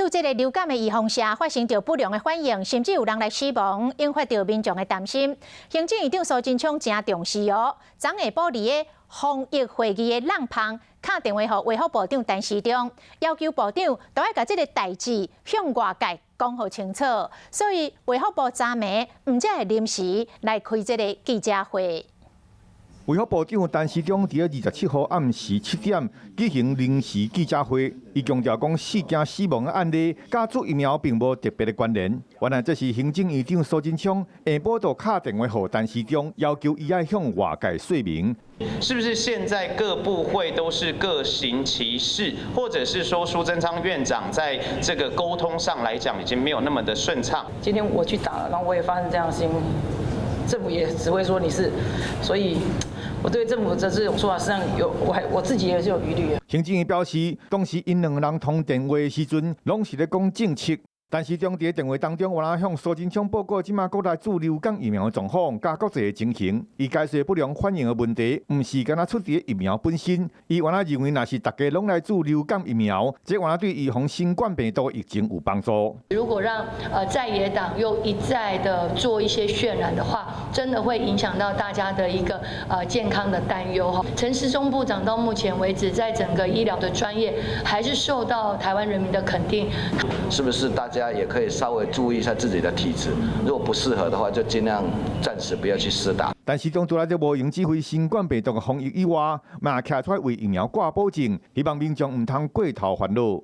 注這个流感的預防射發生著不良的反應，甚至有人來死亡，引發著民眾的擔心。行政院長蘇貞昌誠重視哦，昨下晡佇个防疫會議的廊旁，敲電話予衛福部長陳時中，要求部長都愛共這个代誌向外界講予清楚。所以衛福部昨暝毋才會臨時來開這个記者會。衛福部長陳時中佇27號暗時7點舉行臨時記者會，伊強調講，四件死亡的案例佮注疫苗並無特別的關聯。原來這是行政院長蘇貞昌下晡就敲電話予陳時中，要求伊愛向外界說明。是不是現在各部會都是各行其是，或者是說蘇貞昌院長在這個溝通上來講已經沒有那麼的順暢？今天我去打了，然後我也發生這樣的事情，政府也只會說你是，所以我對政府的這種說法，實際上有我還我自己也是有疑慮。行政院表示，當時𪜶兩个人通電話的時陣，攏是咧講政策。陳時中佇電話當中，有來向蘇貞昌報告這馬國內注流感疫苗的狀況，佮國際的情形。伊解釋不良反應的問題，毋是干焦出佇疫苗本身。伊原來認為，若是大家攏來注流感疫苗，這原來對預防新冠病毒疫情有幫助。如果讓在野黨又一再的做一些渲染的話，真的會影響到大家的一個健康的擔憂哈。陳時中部長到目前為止，在整個醫療的專業，還是受到台灣人民的肯定。是不是大家也可以稍微注意一下自己的體質，如果不適合的話，就盡量暫時不要去施打。陳時中除了無閒指揮新冠病毒的防疫以外，嘛徛出來為疫苗掛保證，希望民眾毋通過頭煩惱。